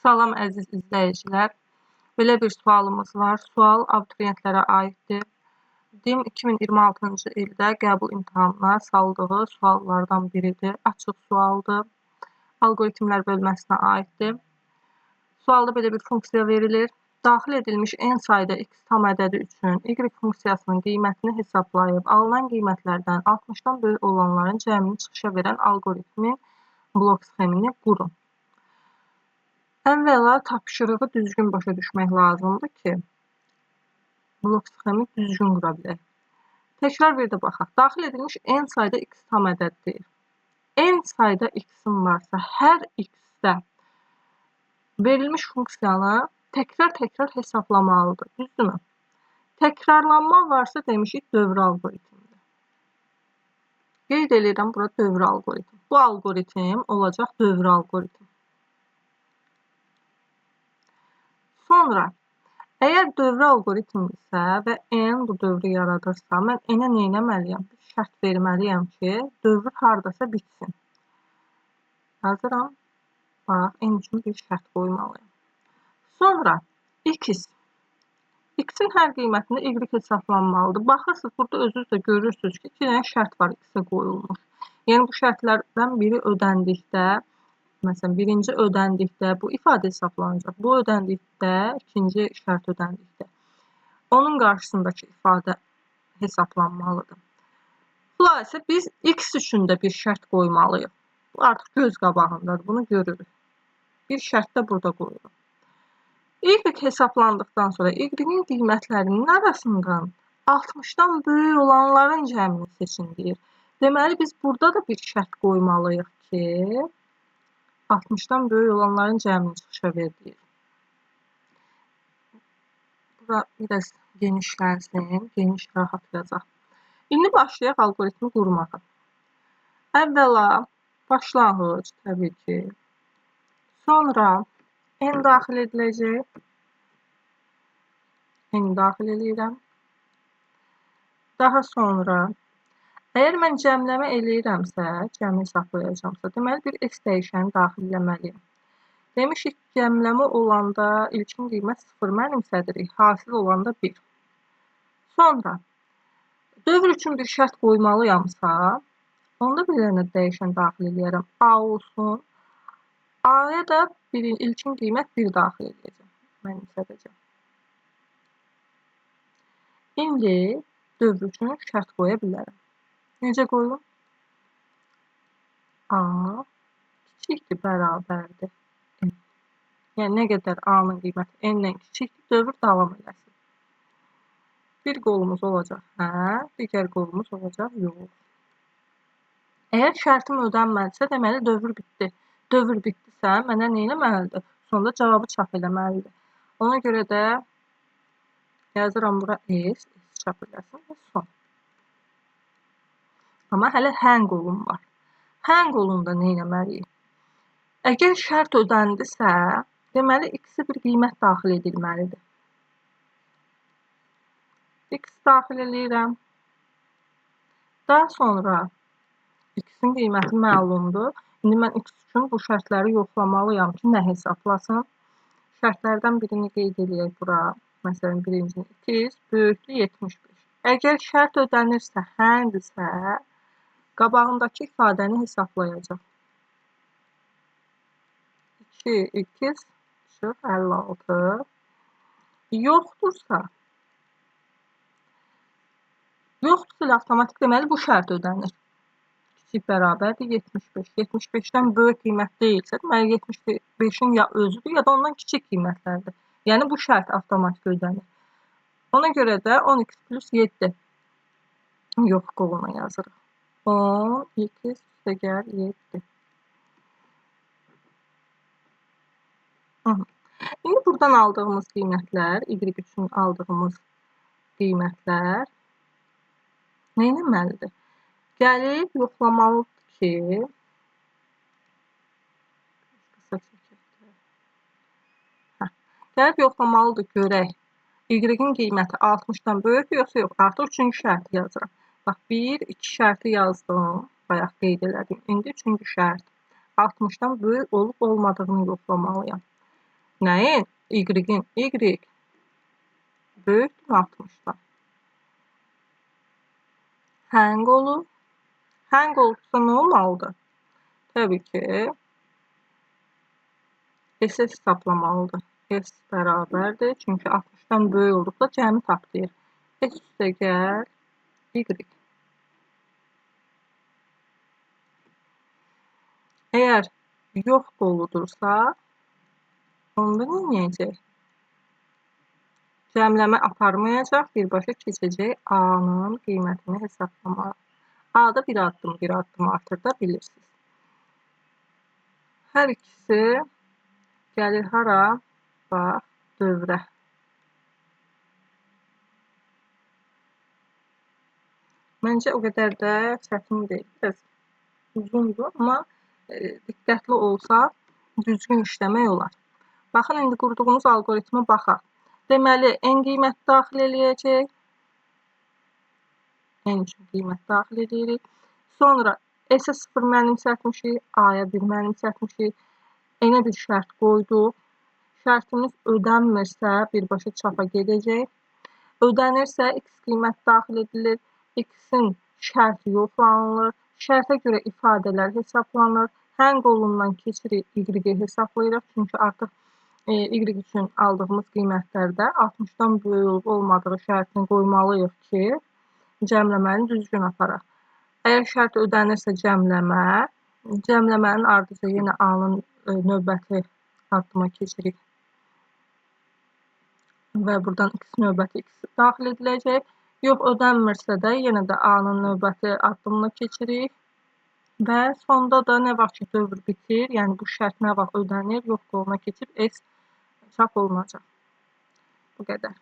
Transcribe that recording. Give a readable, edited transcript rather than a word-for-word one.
Salam əziz izləyicilər. Belə bir sualımız var. Sual abituriyentlərə aiddir. DİM 2026-cı ildə qəbul imtahanına saldığı suallardan biridir. Açıq sualdır. Alqoritmlər bölməsinə aiddir. Sualda belə bir funksiya verilir. Daxil edilmiş n sayda x tam ədədi üçün y funksiyasının qiymətini hesablayıb, alınan qiymətlərdən 60-dan böyük olanların cəmini çıxışa verən alqoritmin blok sxemini qurun. Əvvəla tapşırığı düzgün başa düşmək lazımdır ki, blok sxemi düzgün qura bilək. Təkrar bir də baxaq. Daxil edilmiş n sayda x tam ədəd deyir. N sayda x-in varsa, hər x-də verilmiş funksiyanı təkrar-təkrar hesablamalıdır. Düzdürmü? Təkrarlanma varsa demişik dövrü alqoritmdir. Qeyd edirəm bura dövrü alqoritm. Bu alqoritm olacaq dövrü alqoritm. Sonra, əgər dövrü alqoritm isə və n bu dövrü yaradırsa, mən n-ə nə etməliyəm? Bir şərt verməliyəm ki, dövr hardasa bitsin. Yazıram. Bax, n üçün bir şərt qoymalıyam. Sonra, x. X-in hər qiymətində y hesablanmalıdır. Baxırsınız, burada özünüz də görürsünüz ki, iki dənə şərt var x-ə qoyulmuş. Yəni, bu şərtlərdən biri ödəndikdə, məsələn, birinci ödəndikdə bu ifadə hesablanacaq. Bu ödəndikdə, ikinci şərt ödəndikdə onun qarşısındakı ifadə hesablanmalıdır. Xülasə, biz x üçün də bir şərt qoymalıyıq. Bu artıq göz qabağındadır, bunu görürük. Bir şərt də burada qoyuruq. Y hesablandıqdan sonra y-in qiymətlərinin arasından 60-dan böyük olanların cəmini seçin deyir. Deməli, biz burada da bir şərt qoymalıyıq ki, 60-dan böyük olanların cəmini çıxışa ver deyir. Bura biraz genişlənsin, geniş rahat yazaq. İndi başlayaq alqoritmi qurmağa. Əvvəla başlanğıc təbii ki. Sonra n daxil ediləcək. N daxil eləyirəm. Daha sonra əgər mən cəmləmə eləyirəmsə, cəmi hesablayacağamsa, deməli bir s dəyişəni daxil eləməliyəm. Demişik, cəmləmə olanda ilkin qiymət 0 mənimsədirik, hasil olanda 1. Sonra dövr üçün bir şərt qoymalıyamsa, onda bir dənə dəyişən daxil eləyərəm. A olsun. A-ya da ilkin qiymət 1 daxil eləyəcəm, mənimsədəcəm. İndi dövr üçün şərt qoya bilərəm. Necə qoyum? A kiçikdir, bərabərdir n. Yəni, nə qədər A-nın qiyməti n-dən kiçikdir, dövr davam eləsin. Bir qolumuz olacaq hə, digər qolumuz olacaq yox. Əgər şərtim ödənmədisə, deməli dövr bitdi. Dövr bitdisə, mənə nə eləməlidir? Sonda cavabı çap eləməlidir. Ona görə də yazıram bura S, S çap eləsin və son. Amma hələ hən qolum var. Hən qolunda nə eləməliyik? Əgər şərt ödəndisə, deməli x-ə bir qiymət daxil edilməlidir. X daxil eləyirəm. Daha sonra x-in qiyməti məlumdur. İndi mən x üçün bu şərtləri yoxlamalıyam ki, nə hesablasın. Şərtlərdən birini qeyd eləyək bura. Məsələn, birincini 2 böyükdür 75. Əgər şərt ödənirsə, həndirsə, qabağındakı ifadəni hesablayacaq. 2, 2, çıx 56. Yoxdursa, yoxdursa elə avtomatik deməli bu şərt ödənir. Kiçik bərabərdir 75. 75-dən böyük qiymət deyilsə, deməli 75-in ya özüdür, ya da ondan kiçik qiymətlərdir. Yəni bu şərt avtomatik ödənir. Ona görə də 10x plus 7 yox qoluna yazırıq. 10x üstəgəl 7. İndi buradan aldığımız qiymətlər, y üçün aldığımız qiymətlər nə etməlidir? Gəlib yoxlamalıdır ki, qısa çəkək. Gəlib yoxlamalıdır görək, y-in qiyməti 60-dan böyükdür yoxsa yox. Artıq üçüncü şərti yazıram. Bax, 1, 2 şərti yazdım, bayaq qeyd elədim. İndi üçüncü şərt 60-dan böyük olub olmadığını yoxlamalıyam. Nəyin? Y-in. Y böyükdür 60-dan. Hang olur. Hang olursa nə olmalıdır? Təbii ki, S hesablamalıdır. S bərabərdir. Çünki 60-dan böyük olduqda cəmi tap deyir. S üstə gəl Y. Əgər yox qoludursa, onda nə edəcək? Cəmləmə aparmayacaq, birbaşa keçəcək A-nın qiymətini hesablamağa. A-da bir addım, bir addım artırda bilirsiniz. Hər ikisi gəlir hara? Bax, dövrə. Məncə o qədər də çətin deyil. Biraz uzundur, amma diqqətli olsa düzgün işləmək olar. Baxın, indi qurduğumuz alqoritmə baxaq. Deməli, n qiymət daxil eləyəcək. N üçün qiymət daxil edirik. Sonra S-ə 0 mənimsətmişik, A-ya 1 mənimsətmişik. N-ə bir şərt qoyduq. Şərtimiz ödənmirsə, birbaşa çapa gedəcək. Ödənirsə, X qiymət daxil edilir. X-in şərti yoxlanılır. Şərtə görə ifadələr hesablanır. Hang qolundan keçirik, Y-i hesablayırıq. Çünki artıq Y üçün aldığımız qiymətlərdə 60-dan böyük olub olmadığı şərtini qoymalıyıq ki, cəmləməni düzgün aparaq. Əgər şərt ödənirsə cəmləmə, cəmləmənin ardıca yenə A-nın növbəti addıma keçirik və buradan X növbəti X daxil ediləcək. Yox, ödənmirsə də yenə də A-nın növbəti addımına keçirik və sonda da nə vaxt ki dövr bitir, yəni bu şərt nə vaxt ödənir, yox qoluna keçib S çap olunacaq. Bu qədər.